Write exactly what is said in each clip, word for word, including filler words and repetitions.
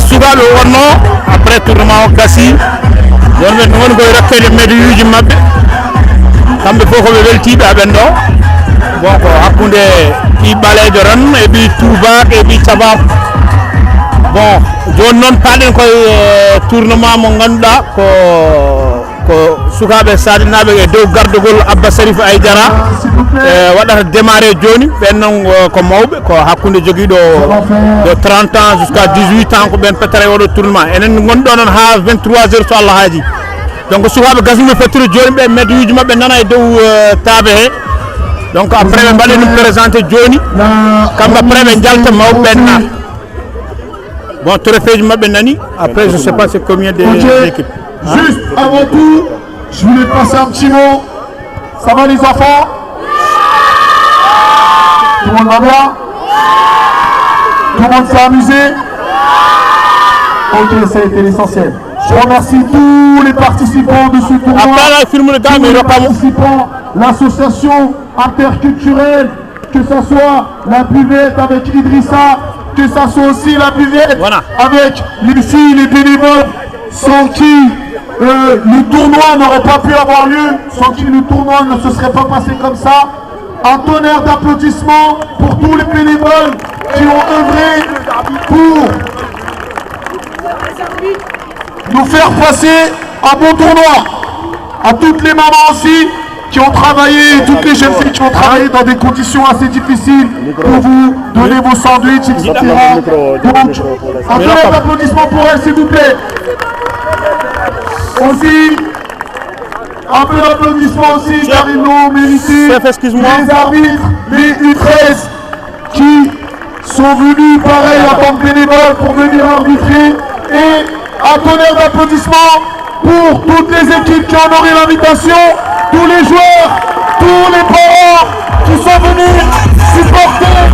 Sukaaɓe wonno, après tournoi o gasi, wonɓe woni koye rokkeede médailluuji maɓɓe. Kamɓe fof ko ɓe weltiiɓe aɓen ɗo. Bon, ko hakkunde ɓii ɓaleejo tan e ɓii tuubaak e ɓii cabaak. Bon, jooni noon paaɗen koye, eh, tournoi mo ngannduɗaa ko, ko sukaaɓe Saadinaaɓe e dow gardagol Abba Sarif Aydara, eh, waɗata démarré jooni. Ɓen noon, eh, ko mawɓe, ko hakkunde jogiiɗo de trente ans jusqu'à dix-huit ans, ko ɓen pettata e oɗo tournoi. Enen ngonɗo noon haa vingt-trois heures so Allah haaji. Donc, sukaaɓe gasnuɓe fettude jooni, ɓe médailluuji maɓɓe nana e dow, eh, taabe he. Donc, après ɓe mbaɗe ɗum présenté jooni, kamɓe après ɓe njalta mawɓe ɓen naata. Bon, trophée ji maɓɓe nani. Après, je sais pas c'est combien de, d'équipes. Hein? Juste avant tout, je voulais passer un petit mot. Ça va les enfants ? Tout le monde va bien ? Tout le monde s'est amusé ? Ok, ça a été l'essentiel. Je remercie tous les participants de ce tournoi, tous les participants, l'association interculturelle, que ça soit la buvette avec Idrissa, que ça soit aussi la buvette avec les filles, les bénévoles, sans qui, euh, le tournoi n'aurait pas pu avoir lieu, sans qui le tournoi ne se serait pas passé comme ça. Un tonnerre d'applaudissements pour tous les bénévoles qui ont œuvré pour nous faire passer un bon tournoi. À toutes les mamans aussi qui ont travaillé, et toutes les jeunes filles qui ont travaillé dans des conditions assez difficiles pour vous donner vos sandwichs, et cetera. Donc, un tonnerre d'applaudissements pour elles, s'il vous plaît. Aussi, un peu d'applaudissements aussi, car ils l'ont mérité. Chef, excuse-moi. Les arbitres, les U treize, qui sont venus, pareil, en tant que bénévoles pour venir arbitrer. Et un tonnerre d'applaudissements pour toutes les équipes qui honorent l'invitation, tous les joueurs, tous les parents qui sont venus supporter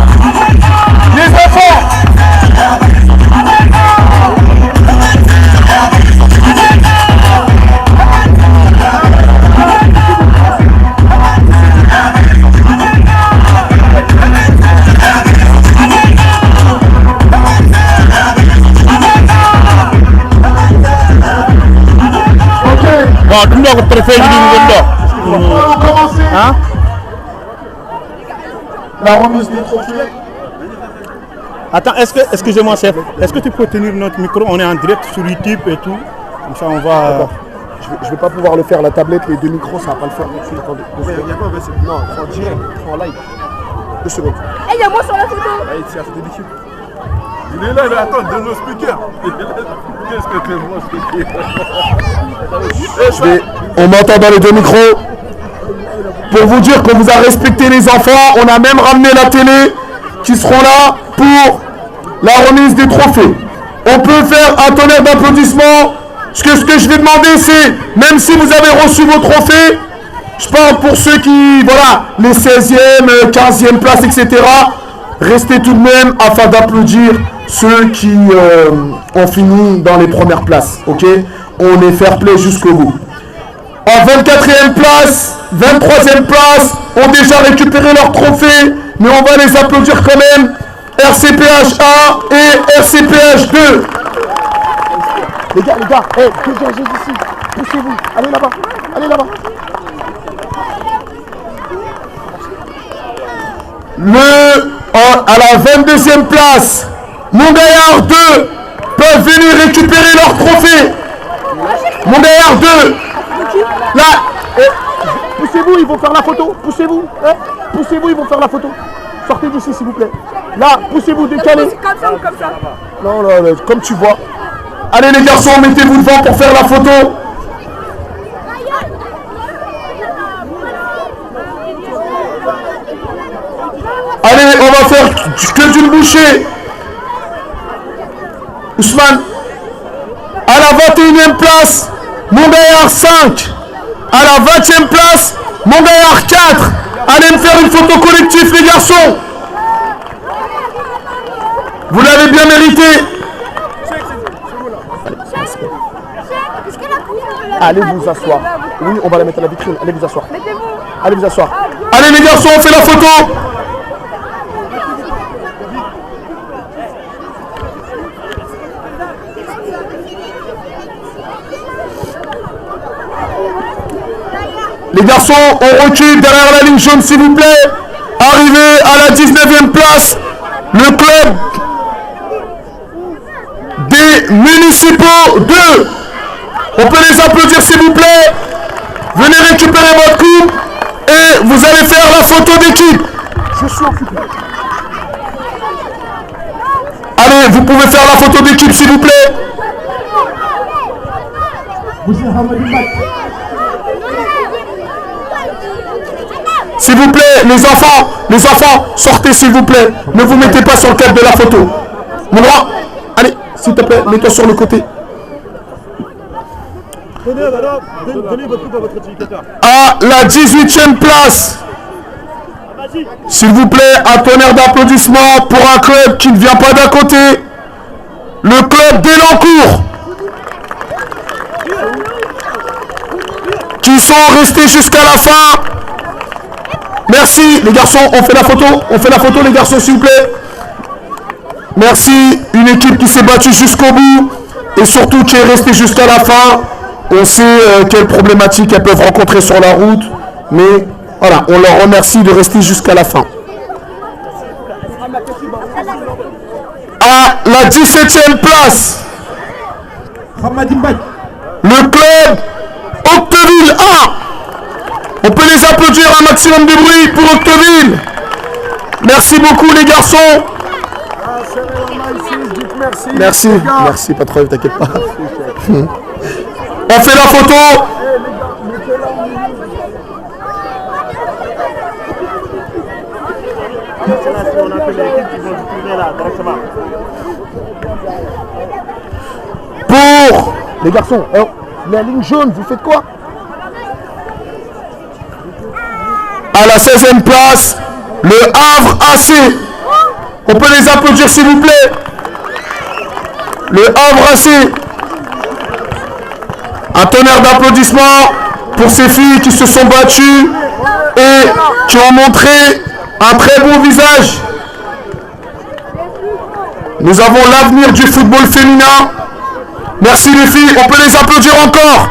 les enfants. Bon, ɗum ɗo ko trophée ji ɗi ngoni ɗo. Hein? La remise des trophées. Attends, est-ce que, excusez-moi, chef, est-ce que tu peux tenir notre micro ? On est en direct sur YouTube et tout. Comme ça, on va. Attends, je vais, je vais pas pouvoir le faire, la tablette, les deux micros, ça va pas le faire tout de suite. Attendez, deux secondes. Non, c'est en direct, c'est en live. Deux secondes. Eh, il y a moi sur la photo. Allez, c'est la photo d'équipe. Il est là, il attend, donne le speaker. Qu'est-ce que tu veux, speaker ? Je vais, on m'entend dans les deux micros. Pour vous dire qu'on vous a respecté, les enfants, on a même ramené la télé qui seront là pour la remise des trophées. On peut faire un tonnerre d'applaudissements. Ce que, ce que je vais demander, c'est, même si vous avez reçu vos trophées, je parle pour ceux qui, voilà, les seizième, euh, quinzième place, et cetera, restez tout de même afin d'applaudir ceux qui, euh, ont fini dans les premières places, ok ? On est fair-play jusqu'au bout. En vingt-quatrième place, vingt-troisième place, ont déjà récupéré leur trophée, mais on va les applaudir quand même. R C P H un et R C P H deux. Les gars, les gars, eh, dégagez d'ici. Poussez-vous. Allez là-bas. Allez là-bas. Le, en, à la vingt-deuxième place, Montgaillard deux peuvent venir récupérer leur trophée. Montgaillard deux. Là, eh, poussez-vous, ils vont faire la photo. Poussez-vous, hein. Poussez-vous, ils vont faire la photo. Sortez d'ici, s'il vous plaît. Là, poussez-vous, décalez. Comme ça ou comme ça ? Non, non, non, comme tu vois. Allez, les garçons, mettez-vous devant pour faire la photo. Allez, on va faire que d'une bouchée. Ousmane, à la vingt et unième place, Montgaillard cinq. À la vingtième place, Montgaillard quatre. Allez me faire une photo collective, les garçons. Vous l'avez bien mérité. Allez vous asseoir. Oui, on va la mettre à la vitrine. Allez vous asseoir. Allez vous asseoir. Allez les garçons, on fait la photo. Les garçons, on recule derrière la ligne jaune, s'il vous plaît. Arrivé à la dix-neuvième place, le club des Municipaux deux. On peut les applaudir, s'il vous plaît. Venez récupérer votre coupe et vous allez faire la photo d'équipe. Je suis occupé. Allez, vous pouvez faire la photo d'équipe, s'il vous plaît. S'il vous plaît, les enfants, les enfants, sortez, s'il vous plaît. Ne vous mettez pas sur le cadre de la photo. Mon grand, allez, s'il te plaît, mets-toi sur le côté. Donnez, alors, donnez, donnez votre coupe à votre éducateur. À la dix-huitième place, s'il vous plaît, un tonnerre d'applaudissements pour un club qui ne vient pas d'à côté, le club d'Elancourt, qui sont restés jusqu'à la fin. Merci, les garçons, on fait la photo, on fait la photo, les garçons, s'il vous plaît. Merci, une équipe qui s'est battue jusqu'au bout et surtout qui est restée jusqu'à la fin. On sait, euh, quelles problématiques elles peuvent rencontrer sur la route, mais voilà, on leur remercie de rester jusqu'à la fin. À la dix-septième place, le club Octeville un. On peut les applaudir, un maximum de bruit pour Octeville. Merci beaucoup, les garçons. Merci, merci, pas trop, t'inquiète pas. On fait la photo. Pour les garçons, hein, la ligne jaune, vous faites quoi ? À la seizième place, le Havre A C. On peut les applaudir, s'il vous plaît. Le Havre A C. Un tonnerre d'applaudissements pour ces filles qui se sont battues et qui ont montré un très beau visage. Nous avons l'avenir du football féminin. Merci les filles, on peut les applaudir encore.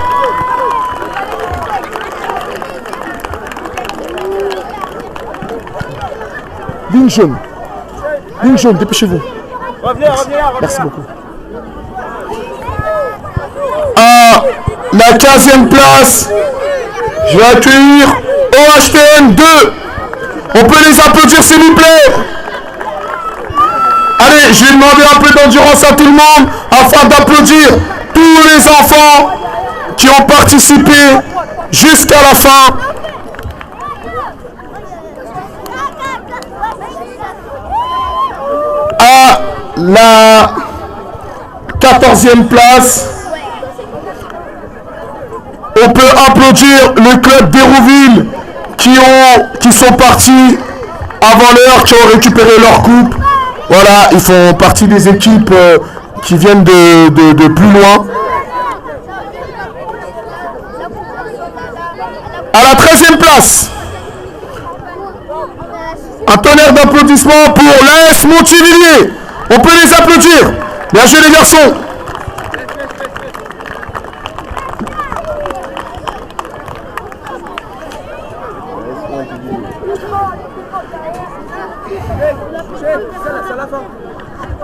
Ligne jaune. Ligne jaune, dépêchez-vous. Merci beaucoup. À la quinzième place, je vais accueillir O H T N deux. On peut les applaudir, s'il vous plaît. Allez, je vais demander un peu d'endurance à tout le monde afin d'applaudir tous les enfants qui ont participé jusqu'à la fin. À la quatorzième place, on peut applaudir le club d'Hérouville qui ont, qui sont partis avant l'heure, qui ont récupéré leur coupe. Voilà, ils font partie des équipes, euh, qui viennent de, de, de plus loin. À la treizième place, un tonnerre d'applaudissements pour l'A S Montivilliers. On peut les applaudir. Bien joué les garçons.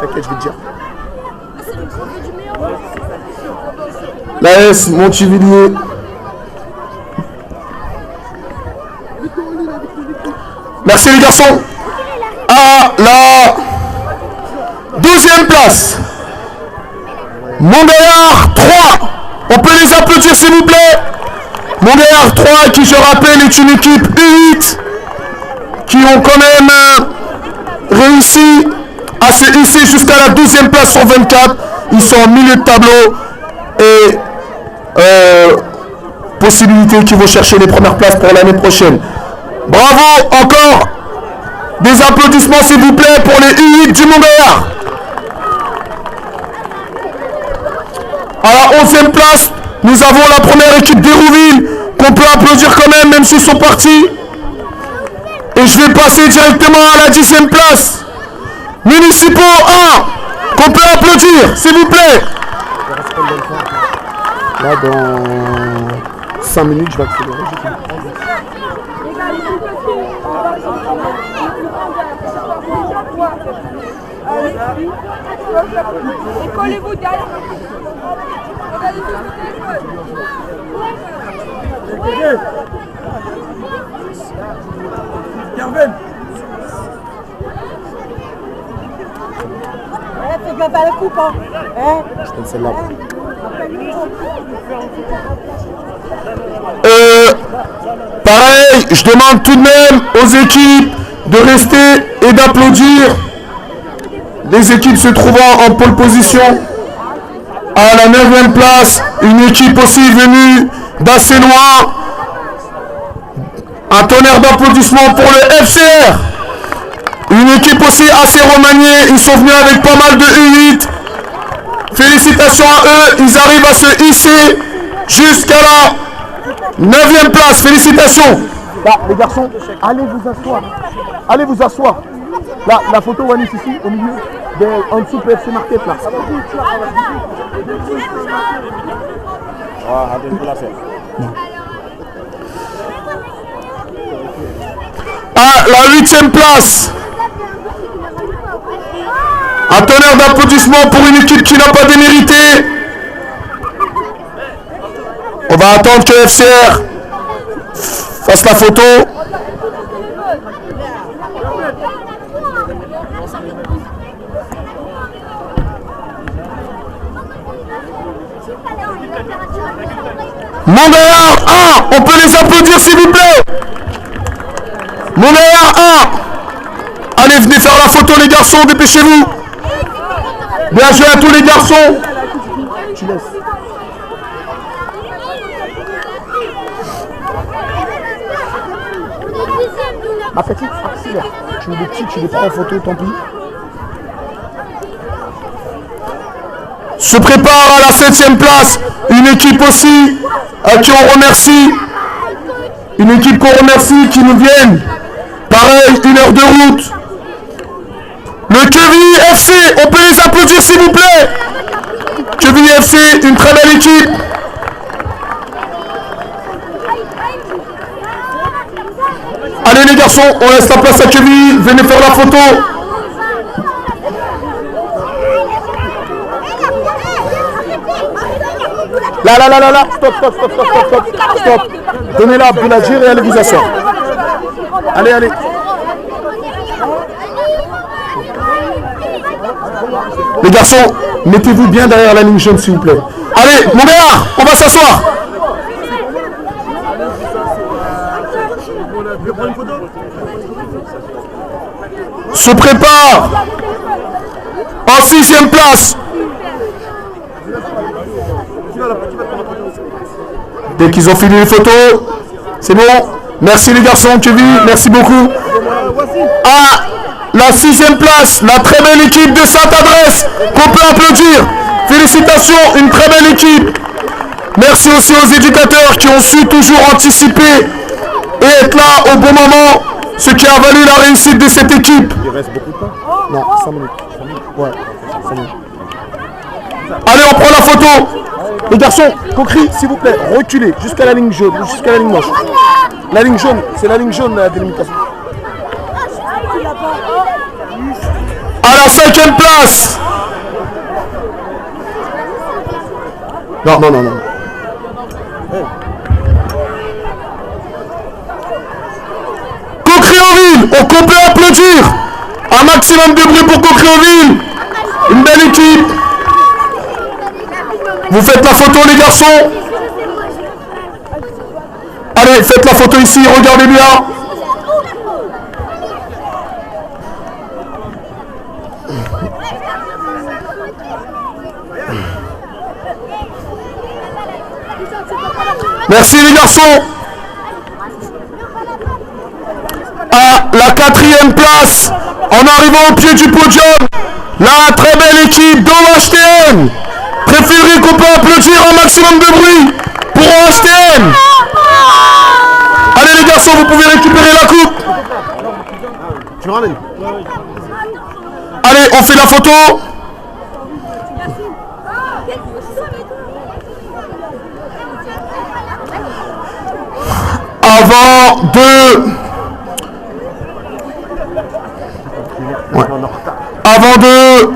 T'inquiète, je vais te dire. L'A S Montivilliers. Merci les garçons. À la douzième place, Montgaillard trois. On peut les applaudir, s'il vous plaît. Montgaillard trois, qui, je rappelle, est une équipe U huit, qui ont quand même, euh, réussi à se hisser jusqu'à la douzième place sur vingt-quatre. Ils sont en milieu de tableau et, euh, possibilités qui vont chercher les premières places pour l'année prochaine. Bravo encore. Des applaudissements, s'il vous plaît, pour les U huit du Montgaillard. À la onzième place, nous avons la première équipe d'Hérouville, qu'on peut applaudir quand même, même s'ils sont partis. Et je vais passer directement à la dixième place. Municipaux un, qu'on peut applaudir, s'il vous plaît. Là, dans Cinq minutes, je vais accélérer. Et collez-vous derrière. Fais gaffe à la coupe, hein. Hein ? Je pense que c'est là. Euh, pareil, je demande tout de même aux équipes de rester et d'applaudir les équipes se trouvant en pole position. À la neuvième place, une équipe aussi venue d'assez loin. Un tonnerre d'applaudissements pour le F C R. Une équipe aussi assez remaniée. Ils sont venus avec pas mal de U huit. Félicitations à eux. Ils arrivent à se hisser jusqu'à la neuvième place. Félicitations. Là, les garçons, allez vous asseoir. Allez vous asseoir. Là, la photo, Wanis, ici, au milieu, de, en dessous P F C Market, là. Ah, attends, je peux la faire. À la huitième place. Un tonnerre d'applaudissements pour une équipe qui n'a pas démérité. On va attendre que F C R fasse la photo. Montgaillard un, on peut les applaudir s'il vous plaît. Montgaillard un. Allez, venez faire la photo les garçons, dépêchez-vous. Bien joué à tous les garçons. Tu laisses. Ma petite, accélère. Tu mets des petits, tu les prends en photo, tant pis. Se prépare à la septième place une équipe aussi, euh, qui on remercie. Une équipe qu'on remercie, qui nous viennent. Pareil, une heure de route. Le Quevilly F C, on peut les applaudir s'il vous plaît. Quevilly F C, une très belle équipe. Allez les garçons, on laisse la place à Quevilly, venez faire la photo. Là, là, là, là, là, stop, stop, stop. Donnez-la à Bouladir et allez vous asseoir. Allez, allez. Les garçons, mettez-vous bien derrière la ligne jaune, s'il vous plaît. Allez, mon gars, on va s'asseoir. Se prépare en sixième place. Dès qu'ils ont fini les photos, c'est bon. Merci les garçons, Kevin, merci beaucoup. À la sixième place, la très belle équipe de Sainte-Adresse, qu'on peut applaudir. Félicitations, une très belle équipe. Merci aussi aux éducateurs qui ont su toujours anticiper et être là au bon moment, ce qui a valu la réussite de cette équipe. Il reste beaucoup de temps. Non, cinq minutes. Ouais, cinq minutes. Allez, on prend la photo. Les garçons, Kokri, s'il vous plaît, reculez jusqu'à la ligne jaune, jusqu'à la ligne blanche. La ligne jaune, c'est la ligne jaune, la délimitation. À la cinquième place. Non, non, non, non. Coqueréoville, on peut applaudir. Un maximum de bruit pour Coqueréoville. Une belle équipe. Vous faites la photo, les garçons. Allez, faites la photo ici, regardez bien. Merci les garçons. À la quatrième place, en arrivant au pied du podium, la très belle équipe d'O H T M. Préférez qu'on peut applaudir un maximum de bruit pour O H T M. Allez les garçons, vous pouvez récupérer la coupe. Tu ramènes. Allez, on fait la photo. de, ouais. Avant de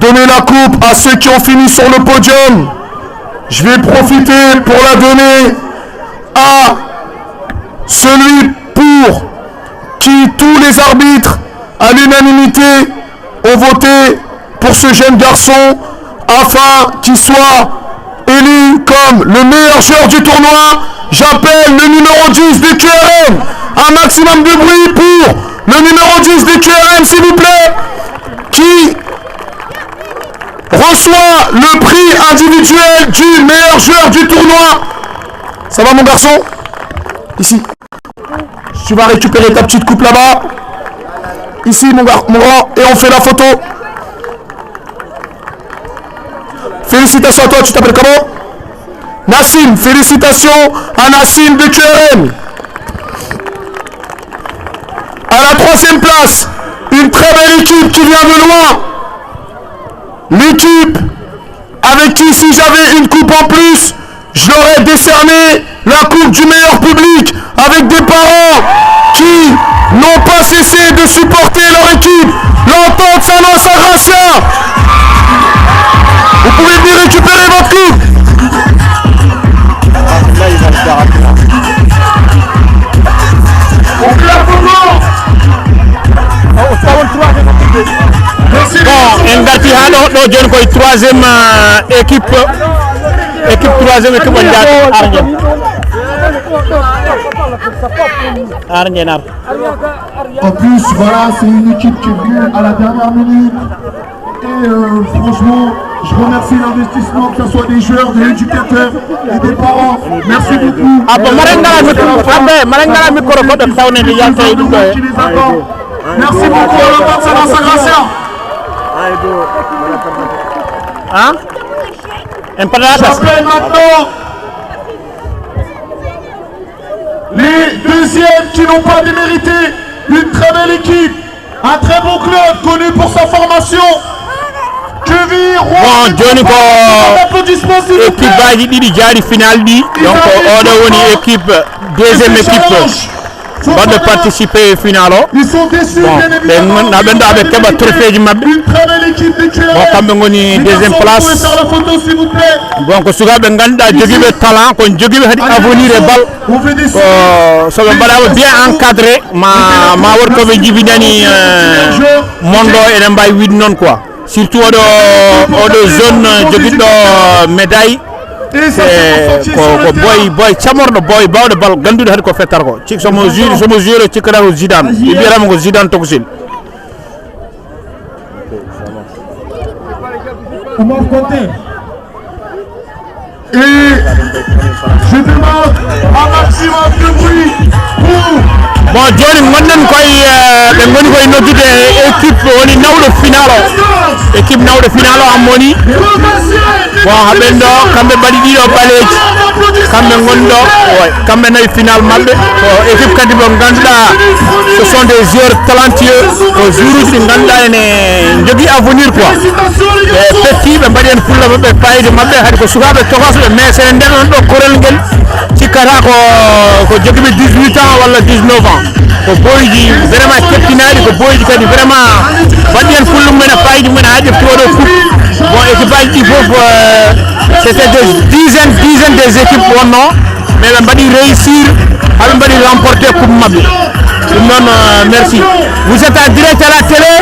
donner la coupe à ceux qui ont fini sur le podium, je vais profiter pour la donner à celui pour qui tous les arbitres, à l'unanimité, ont voté pour ce jeune garçon afin qu'il soit élu comme le meilleur joueur du tournoi. J'appelle le numéro dix de Q R M. Un maximum de bruit pour le numéro dix de Q R M, s'il vous plaît, qui reçoit le prix individuel du meilleur joueur du tournoi. Ça va, mon garçon ? Ici. Tu vas récupérer ta petite coupe là-bas. Ici, mon gars, mon grand, et on fait la photo. Félicitations à toi, tu t'appelles comment ? Nassim, félicitations à Nassim de Q R M. À la troisième place, une très belle équipe qui vient de loin. L'équipe avec qui, si j'avais une coupe en plus, je leur ai décerné la coupe du meilleur public avec des parents qui n'ont pas cessé de supporter leur équipe. L'Entente Sanois Sagracia. Vous pouvez venir récupérer votre coupe. Bon, en garti ha ɗo, ɗo joni koye troisième, euh, équipe, équipe troisième équipe on jaati Arjen. Arjen ar. En plus, voilà, c'est une équipe qui est venue à la dernière minute. Et, euh, franchement, je remercie l'investissement, que ce soit des joueurs, des éducateurs et des parents. Merci beaucoup. Ah bon, maren ngala micro, abbe, maren ngala micro goɗɗo tawne mi yalta e ɗum ɗo e. Qui les attend. Merci beaucoup à la Banque Salasagasia. Hein? En patata. J'appelle maintenant les deuxièmes qui n'ont pas démérité, une très belle équipe, un très beau club connu pour sa formation. Bon, joni ko équipe aji ɗiɗi jaari final ɗi. Donc, oɗo woni équipe, deuxième équipe baɗɗo participer e final o. Bon, ɓe gonɗa ɓen ɗo aɓe keɓa trophée ji maɓɓe. Bon, kamɓe ngoni deuxième place. Bon, ko sukaɓe ganduɗa jogiiɓe talent, ko jogiiɓe hadi avenir e bal. Ko so ɓe mbaɗama bien encadré, ma, ma won ko ɓe jibinani, euh, mondo, eɗen mbawi wiide noon quoi. Surtout oɗo, oɗo jeune jogiɗo médaille. C'est ko, ko boy, boy camorɗo, boy bawɗo bal, ganduɗo hadi ko fettata ko. Cik somo jure, somo jure cikkata ko Zidane. Ɓe mbiyatamo ko Zidane Tokosil. Omar Konté. Et je demande un maximum de bruit pour... Bon, joni gonɗen koye, euh, ɓe ngoni koye noddude équipe woni nawɗo final o. Équipe nawɗo final o, am woni. Bon, haɓen ɗo, kamɓe mbaɗi ɗiɗo baleeji. Kamɓe ngoni ɗo, ouais, kamɓe nayi final maɓɓe. Ko équipe kadi mo ganduɗa, ce sont des joueurs talentueux. Ko joueuruji ɗi ganduɗa ene jogui avenir quoi. Ɓe petti, ɓe mbaɗi hen fulla maɓɓe, fayida maɓɓe. Hadi ko sukaɓe tokosoɓe, mais sene nder ɗon ɗo korel ngel, cikkata ko, ko jogiiɓe dix-huit ans walla dix-neuf ans. Ko boyji vraiment kettinaɗi, ko boyji kadi vraiment mbaɗi hen fulla mumen e fayida mumen ha ƴefti oɗo coupe. Bon, équipe aji ɗi fof, euh, c'était des dizaines, dizaines des équipes wonno, mais ɓe mbaɗi réussir, haɓe mbaɗi remporter coupe maɓɓe. Ɗum noon, euh, merci. Vous êtes en direct à la télé.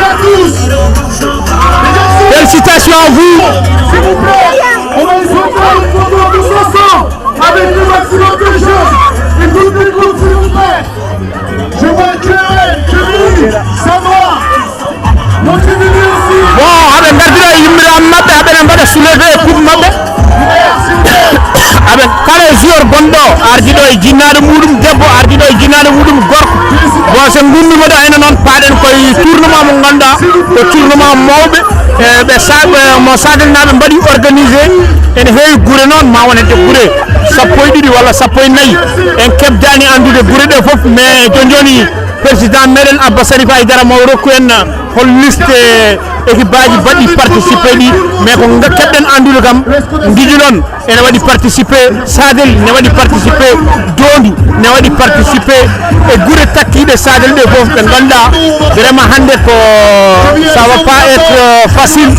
Félicitations à vous. S'il vous plaît, on va essayer de faire une photo tous ensemble avec le maximum de gens. Et toutes les groupes, s'il vous plaît. Je vois Kéré, Kéré, Sanois. Bon, haɓe gardira e yummiraaɓe maɓɓe, haɓe ne mbaɗa soulevé e coupe maɓɓe. Haɓe kala e joueur gonɗo, ardiɗo e jinnaɗo muɗum debbo, ardiɗo e jinnaɗo muɗum gorko. Bon, so gummi mbaɗa ene noon, paaɗen koye tournoi mo ganduɗa, ko tournoi mawɓe, e ɓe sa-, ɓe mo Sagalnaɓe mbaɗi organisé, ene heewi gure noon, ma won hedde gure sappo e ɗiɗi walla sappo e nayi. En keɓdani andude gure ɗe fof, mais joni joni, Président meɗen Abba Sharif Aidara mo rokku en Hol liste équipe aji baɗɗi participé ɗi, mais ko nga keɓɗen anndude kam, Ndijuɗon ene waɗi participé, Sadel ne waɗi participé, Dondu ne waɗi participé, e gure takkiiɗe Sadel ɗe fof ɓe ngannduɗaa vraiment hannde ko ça va pas être, euh, facile,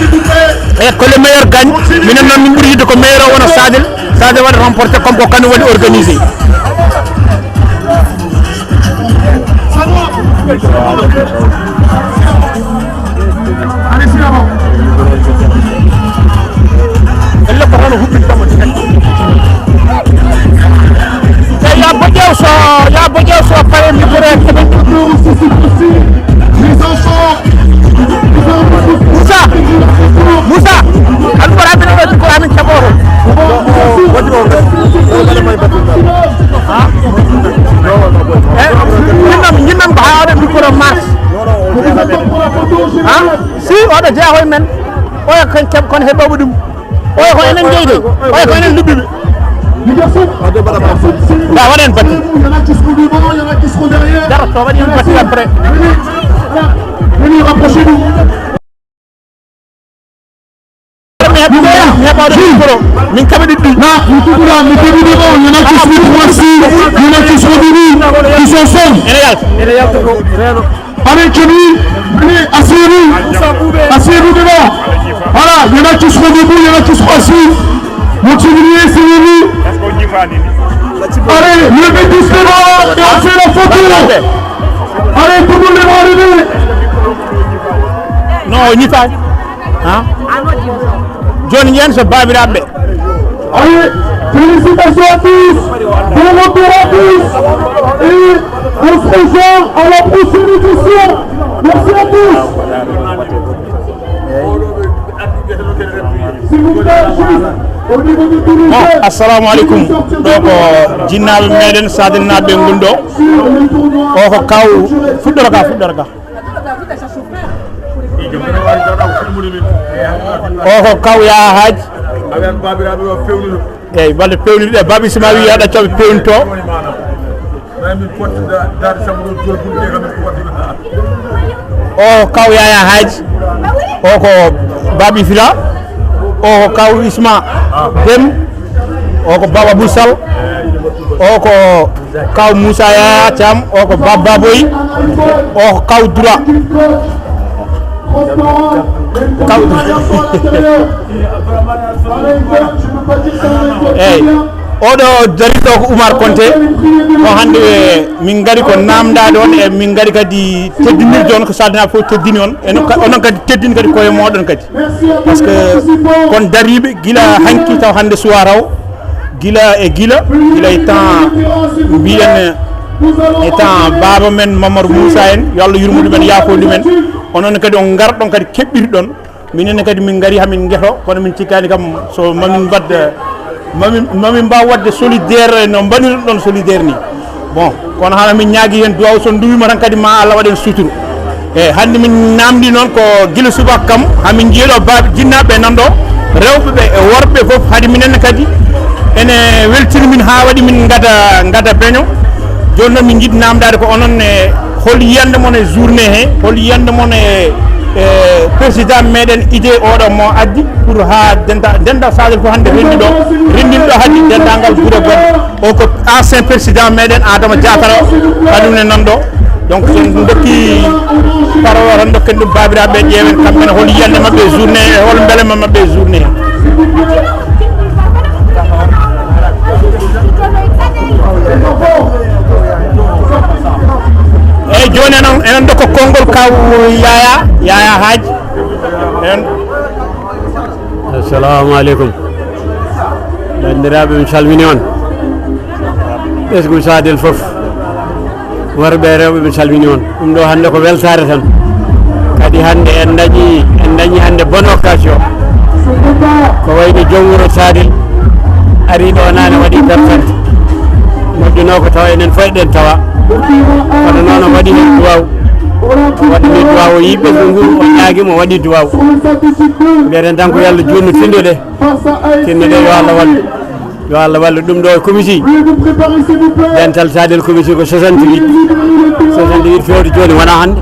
et que le meilleur gagne. Minen noon min ɓuri yiɗde ko meilleur o wona Sadel, Sadel waɗa remporté comme ko kañum waɗi organisé. Elle ko hono huɓɓintamo tigi. Te ya boƴew so, ya boƴew so pare mi bore keɓe. Moussa, Moussa, almara min o ko amin keɓoro. Ha? Eh, ñinnam, ñinnam ko ha oɗo micro marche. Ha? Si oɗo jeeya hoye men. Oya kon keɓ kon heɓoɓe ɗum. Oya ko enen jeyde. Oya ko enen lubbiɓe. Da waɗen batti. Dara to waɗi hen batti après. Min kaɓe ɗiɗɗi. Na, mi tuɓɓira, mi tuɓɓira, il y en a qui se mettent aussi, il y en a qui sont venus, qui sont ensemble. Ene yalta. Ene yalta ko reeno. Allez, Kenny, venez, asseyez-vous. Asseyez-vous devant. Voilà, il y en a qui sont debout, il y en a qui sont assis. Continuez, asseyez-vous. Allez, levez tous les bras et on fait la photo. Allez, tout le monde les bras levés. Non, on y va. Hein? Jooni yen so baabiraaɓe. Allez, félicitations à tous. Bon retour à tous. Et on se rejoint à la prochaine édition. Merci à tous. S'il vous plaît, juste au niveau du Bon, dirigeant. Assalamu alaikum. Ɗo ko jinnaaɓe meɗen Sadilnaaɓe ngon ɗo. O ko kaw fuɗɗorka, fuɗɗorka. O ko kaw Yaya Haaj. Eyyi, balɗe pewnude ɗe, Baba Isma wi yo ɗaccoɓe pewnito. O ko kaw Yaya Haaj. O ko Baba Isma. O ko kaw Isma Dem. O ko Baba Busal. O ko Kaw Moussa Yaya Thiam, o ko Baba Boy, o ko Kaw Dura. Kaw Dura. Eyyi, oɗo dari ɗo ko Oumar Konté. Ko hannde min ngari ko namdade on, e min ngari kadi teddinirde on ko Sadilnaaɓe fof teddini on. E onon kadi teddini kadi koye moɗon kadi. Par ce que kon dariiɓe gila hanki taw hannde suwara o, gila e gila, gila e temps mbiyen e temps baaba men Mamadou Moussa en, yo Allah yurmo ɗumen, yaafo ɗumen. Onon kadi on ngarɗon kadi keɓɓirɗon. Minen kadi min ngari hamin ngeto, kono min cikkani kam so mamin mbadda Mami, mami mbaw wadde solidaire no mbaɗirɗon solidaire ni. Bon, kono hana min ñaagi hen duwaw, so duwima tan kadi ma Allah waɗen suturu. E hannde min namdi noon ko gila subaka kam, hamin jiiɗo baaɓe jinnaaɓe nan ɗo, rewɓe ɓe e worɓe fof, haade minen kadi ene weltini min ha waɗi min ngada, ngada beño. Joni noon min jiɗi namdade ko onon e hol yiyande mon e journée he, hol yiyande mon e, e président meɗen idée oɗo mo addi pour ha denda, denda Sadel fof hannde renndi ɗo, renndin ɗo hannde denndaangal gure goɗɗe. O ko ancien président meɗen Adama Diatara, kañum ne nan ɗo. Donc so en dokki parole o tan dokken ɗum baabiraaɓe ƴeewen kamɓe ne hol yiyande maɓɓe e journée e hol mbelema maɓɓe e journée. Eyyi, joni enen, enen dokka konngol kaw Yaya, Yaya Haaj. Enen. Assalamu aleykum. Banndiraaɓe, mi salmini on. Ɓesngu Sadel fof. Worɓe e rewɓe, mi salmini on. Ɗum ɗo hannde ko weltaare tan. Kadi hannde en dañi, en dañi hannde bonne occasion. Ko wayno joom wuro Sadel ari ɗo naane waɗi pertante. Moƴƴuno ko tawa enen fof eɗen tawa. Kono noon o waɗi heen duwaw. O waɗi heen duwaw, o yii ɓesngu ngu, o ñaagi mo, o waɗi duwaw. Mbiyeten tan ko yo Allah juutnu tinno ɗe. Tinno ɗe yo Allah wallu. Yo Allah wallu. Ɗum ɗo e comité. Dental Sadel comité ko soixante-huit. Soixante-huit fewde jooni wona hannde.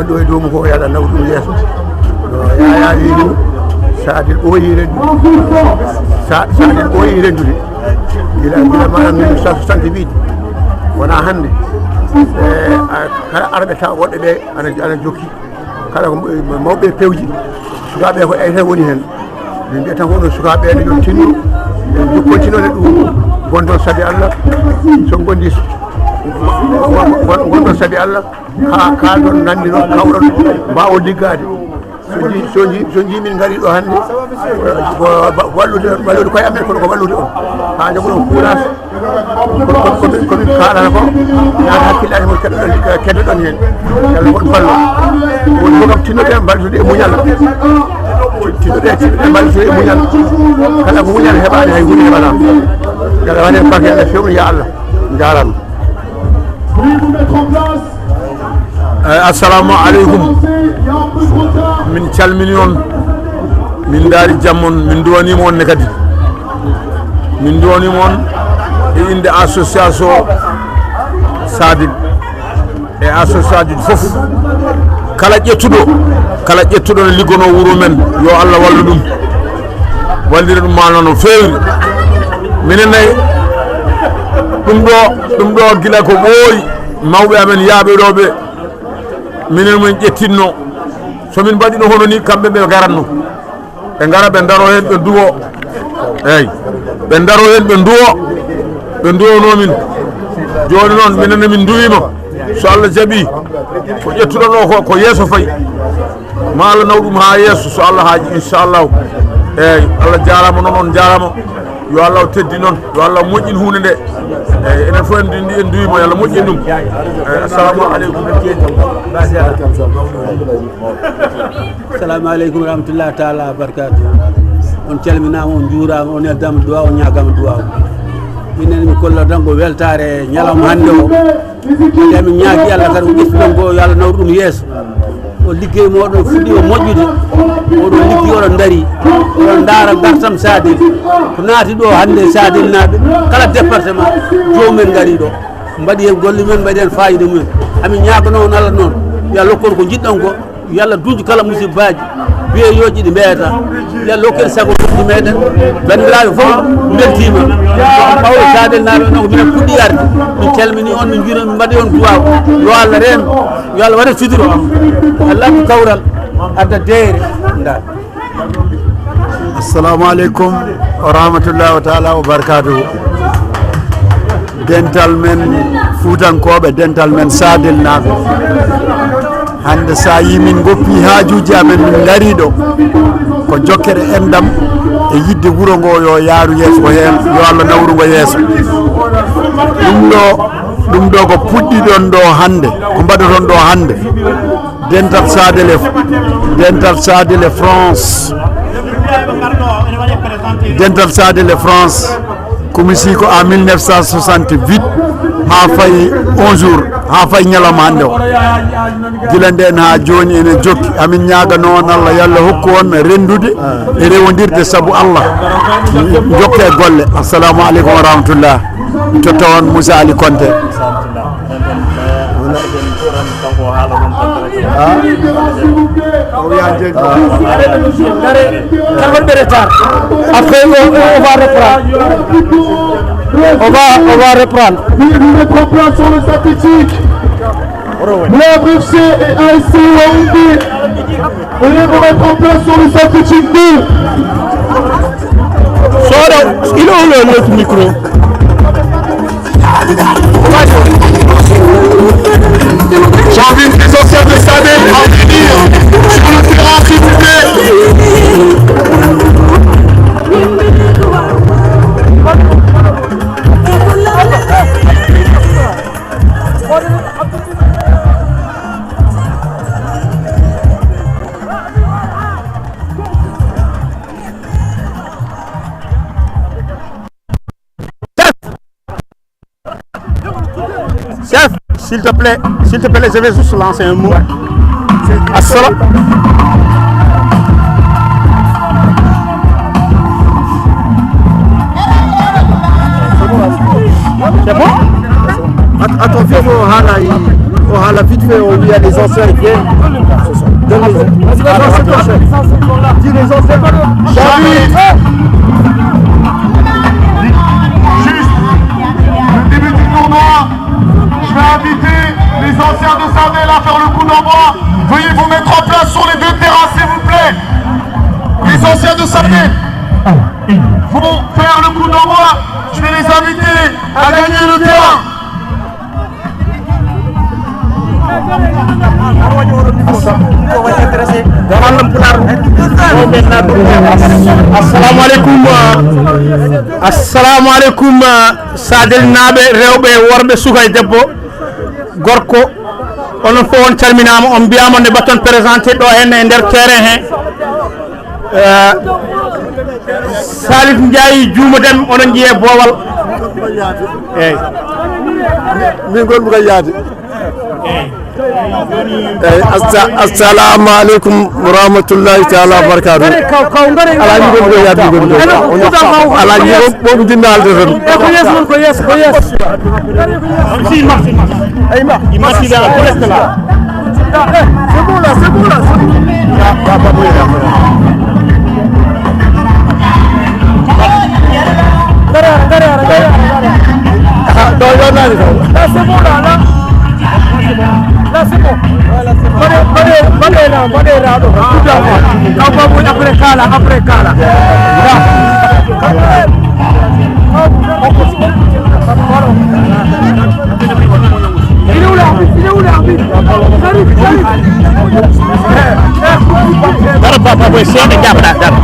Gonɗen ɗo e dow mum ko yo Allah nawru ɗum yeeso. No Yaya wiiri, Sadel ɓooyi rendude. Sa-, Sadel ɓooyi rendude. Gila, gila maanaam mille neuf cent soixante wiide. Wonaa hannde. E, a, kala arɓe tawa woɗɓe ɓe ana, ana jokki. Kala ko mawɓe pewji, sukaaɓe ko enen woni heen. Min mbiyata ko onon sukaaɓe ɓe yo tinno, yo continue ɗum, ngonɗon sabi Allah, so ngondi, ngonɗon sabi Allah, haa kaalɗon nanndi ɗon, kawɗon, mbaawon liggaade. So nji-, so nji-, so njii min ngari ɗo hannde, ko wa-, wallude, wallude koye amen, kono ko wallude on. Haa njogoɗon courage. Ko, ko, ko min, ko min kaalata ko, naata hakkillaji mon keɗoɗon, keɗoɗon heen. Yalla woon ballo. Woni fof kam tinnoɗen mballude e muñal. Tinnoɗen, tinnoɗen mballude e muñal. Kala ko muñal heɓaani, hay huunde heɓataa. Yalla waɗe barke, Yalla fewnu, ya Allah. Njaaraama. Eyyi, assalamu aleykum. Min calmini on, min ndaari jam on, min nduwaniima on ne kadi. Min nduwaniima on e innde association Sadel e association ji fof. Kala ƴettuɗo, kala ƴettuɗo ne liggonoo wuro men, yo Allah wallu ɗum. Wallira ɗum ma no feewiri. Minen ne, ɗum ɗo, ɗum ɗo gila ko ɓooyi. Mawɓe amen yaaɓe ɗo ɓe, minen min ƴettinno. So min mbaɗino hono ni, kamɓe ɓe garanno. Ɓe ngara, ɓe ndaro heen, ɓe nduwo. Eeyi. Ɓe ndaro heen, ɓe nduwo. Ɓe nduwonoo min. Jooni noon, minen ne min nduwiima. So Allah jaɓii, ko ƴettuɗon o ko, ko yeeso fayi. Ma Allah naw ɗum haa yeeso, so Allah haaji, inchallahu. Eeyi, Allah jaaraama noon, on jaaraama. Yo Allah teddin on, yo Allah moƴƴin huunde nde. Eeyi, enen fof en ndi-, en nduwiima, yo Allah moƴƴin ɗum. Eeyi, assalamu aleykum. Assalamu aleykum wa rahmatullahi taala wa barakatuh. On calminaama, on njuuraama, on neldama duwaaw, on ñaagaama duwaaw. Minen mi kolla tan ko weltaare ñalawma hannde o. Emin ñaagi Allah kadi ko ƴettuɗon ko, yo Allah nawru ɗum yeeso. O liggey mo oɗon fuɗɗi o moƴƴude. Oɗon liggi, oɗon ndaari, oɗon ndaara ngartam Sadel. Ko naati ɗo hannde Sadel naaɓe, kala département, jomumen ngari ɗo. Mbaɗi heen golle mumen, mbaɗi heen faayiida mumen. Amin ñaagano on Allah noon, yo Allah hokku on ko njiɗɗon ko. Yo Allah duñju kala musibbaaji, biyeyooji ɗi mbeyata. Yo Allah hokku en sago ɗi meɗen. Banndiraaɓe fof mbeltiima. Mawɗo Sadel naaɓe noon ko minen puɗɗi arde. Min calmini on, min njuuriima, min mbaɗi on duwaaw. Yo Allah reen, yo Allah waɗe sutura. Allah ko kawral, adda deeyre. Ndaa. Assalamu aleykum wa rahmatullahi wa taala wa barakatuhu. Dental men Fuutankooɓe, dental men Sadel naaɓe. Hannde so a yii min ngoppi haajuuji amen, min ngari ɗo. Ko jokkere enɗam e yiɗde wuro ngo yo yaaru yeeso ko heen, yo Allah nawru ngo yeeso. Ɗum ɗo, ɗum ɗo ko puɗɗiɗon ɗo hannde, ko mbaɗoton ɗo hannde. Dental Sadel e, dental Sadel e France. Dental Sadel e France. Kumisi ko en mille neuf cent soixante-huit haa fayi on jour, haa fayi ñalawma hannde o. Gila ndeen haa jooni ene jokki. Amin ñaagano on Allah, yo Allah hokku on renndude e rewondirde sabu Allah. Jokke golle. Assalamu aleykum wa rahmatullah. Totta on Moussa Ali Konté. Après, on, on va reprendre. On va, on va reprendre. Vous êtes prêts sur les athlétiques. Love F C et A S C Yaoundé. Vous êtes prêts sur les athlétiques deux. Soda, il est où le, l'autre micro? J'ai envie de sortir de Sadel, en venir sur le terrain, s'il vous plaît. S'il te plaît, s'il te plaît, je vais juste lancer un mot. Assalam. C'est bon? Att-, attends, vite fait, on a la, on a la vite fait, on lui a les anciens, ils viennent. Donne les, vas-y, vas-y, on se prochaine. Dis les anciens. David. Juste, le début du tournoi. Je vais inviter les anciens de Sadel à faire le coup d'envoi. Veuillez vous mettre en place sur les deux terrains, s'il vous plaît. Les anciens de Sadel vont faire le coup d'envoi. Je vais les inviter à gagner le terrain. Assalamu alaikum, uh, assalamu alaikum, uh, Sadel naaɓe, rewɓe, worɓe, suka e debbo, gorko, onon fof on calminaama, on mbiyaama nde mbaɗton présenté ɗo henne e nder terrain he. Eh, Salif Ndiaye Juuma Dem, onon njiyee boowal. Eeyi. Min ngol buka yaade. Eeyi, assa-, assalamu alaikum wa rahmatullahi taala wa barakatuh. Ngare kaw, kaw, ngare, ngare. Alaaji ngol buka yaade, ngol buka yaade. Alaaji ngol buka dinnaade tan. E ko yeeso mon, ko yeeso, ko yeeso. Si, ma, si, ma. Eeyi, ma. Il m'a dit là, reste là. Eh, c'est bon là, c'est bon là, c'est bon. Ngare, ngare, ngare, ngare. Ah, non, non, non, non. Là, c'est bon là, là. Là, c'est bon. Mbaɗe, mbaɗe, mbaɗe là, mbaɗe là, ɗo. Kaw Baboy, après kala, après kala. Là. Il est où l'arbitre ? Il est où l'arbitre ? J'arrive, j'arrive. Dara, papa, boy, seeɗa jaaɓɗa, dara.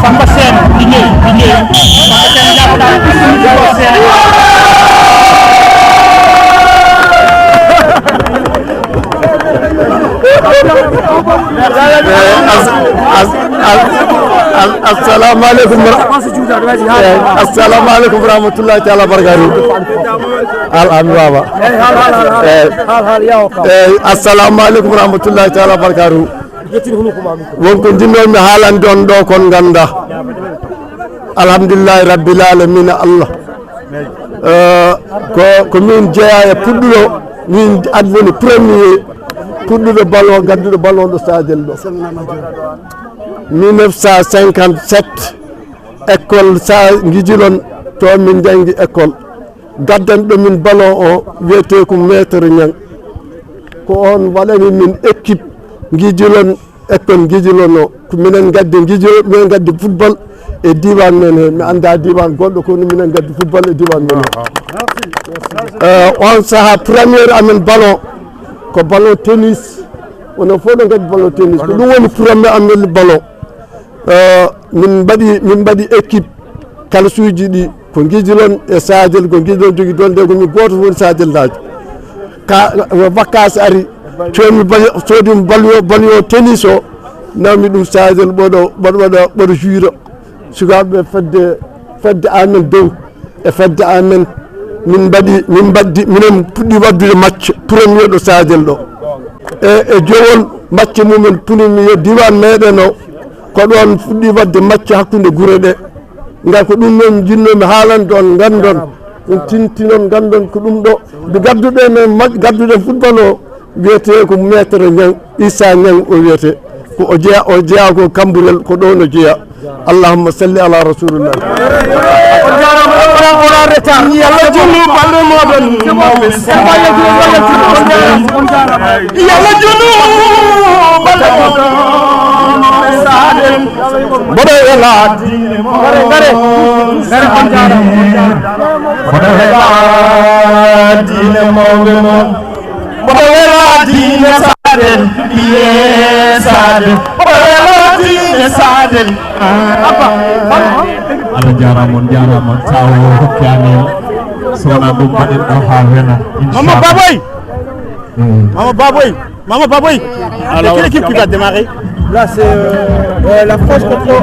Samba Sène, liggéey, liggéey. Samba Sène jaaɓɗa, liggéey, seeɗa. Eh, as-, as-, as-, as-, assalamu alaikum wa ra-, eh, assalamu alaikum wa rahmatullahi taala wa barakatuh. Al ami baba. Eh, assalamu alaikum wa rahmatullahi taala wa barakatuh. Won ko jinnomi haalande on ɗo kon ganda. Alhamdulillahi rabbil alamina Allah. Eh, ko, ko min jeeya e puɗɗuɗo, min adwoni premier puɗɗuɗo ballon, gadduɗo ballon ɗo Sadel ɗo. Mille neuf cent cinquante-sept, école sa Guidjilone, to min jangi école. Gaddanɗo min ballon o wiyete ko Maître Niang. Ko on waɗani min équipe Guidjilone, école Guidjilone o. Ko minen gaddi Guidjilone, minen gaddi football e diwan men he. Mi anda diwan goɗɗo, kono minen gaddi football e diwan men he. Eh, on saha premier amen ballon, ko ballon tennis. Onon fof ɗo gaddi ballon tennis. Ko ɗum woni premier amen ballon. Eh, min mbaɗi, min mbaɗi équipe kalsuuji ɗi, ko Guidjilone e Sadel, ko Guidjilone jogi donde, ko min gooto woni Sadelnaajo. Ka, vacances ari, coodmi bal-, soodimi ballon, ballon tennis o, nawmi ɗum Sadel, ɓoɗo, ɓoɗo, ɓoɗo, ɓoɗo juiro. Sukaaɓe fedde, fedde amen dow. E fedde amen, min mbaɗi, min mbaɗdi, minen puɗɗi waɗdude match premier ɗo Sadel ɗo. E, e jowol match mumen, puɗɗimi yo diwan meɗen o, ko ɗon fuɗɗi waɗde match hakkunde gure ɗe. Ngal ko ɗum noon jinnoomi haalande on, nganndon, on tintinon, nganndon ko ɗum ɗo. Nde gadduɗen e ma-, gadduɗen football o, wiyetee ko Maître Niang, Issa Niang o wiyetee. Ko o jeya, o jeya ko Kamburel, ko ɗo no jeya. Allahumma salli ala rasulillah. On jaaraama, on a, on a retard. Yalla jonu balɗe moɗon. Yalla jonu balɗe moɗon. Mboɗo wela diine mawɓe. Ngare, ngare. Ngare, on jaaraama, on jaaraama. Mboɗo wela diine mawɓe mon. Mboɗo wela diine Sadel, ɓiye Sadel. Mboɗo wela diine Sadel. Abba, Abba. Allah jaaraama, on jaaraama. Sawo hokki amen. So wonaa ɗum mbaɗen ɗo haa wena, Mama inchallah. Baboy. Mm. Mama Baboy. Mama Baboy. Alors, quelle équipe qui va démarrer ? Là, c'est, euh, euh, la France contre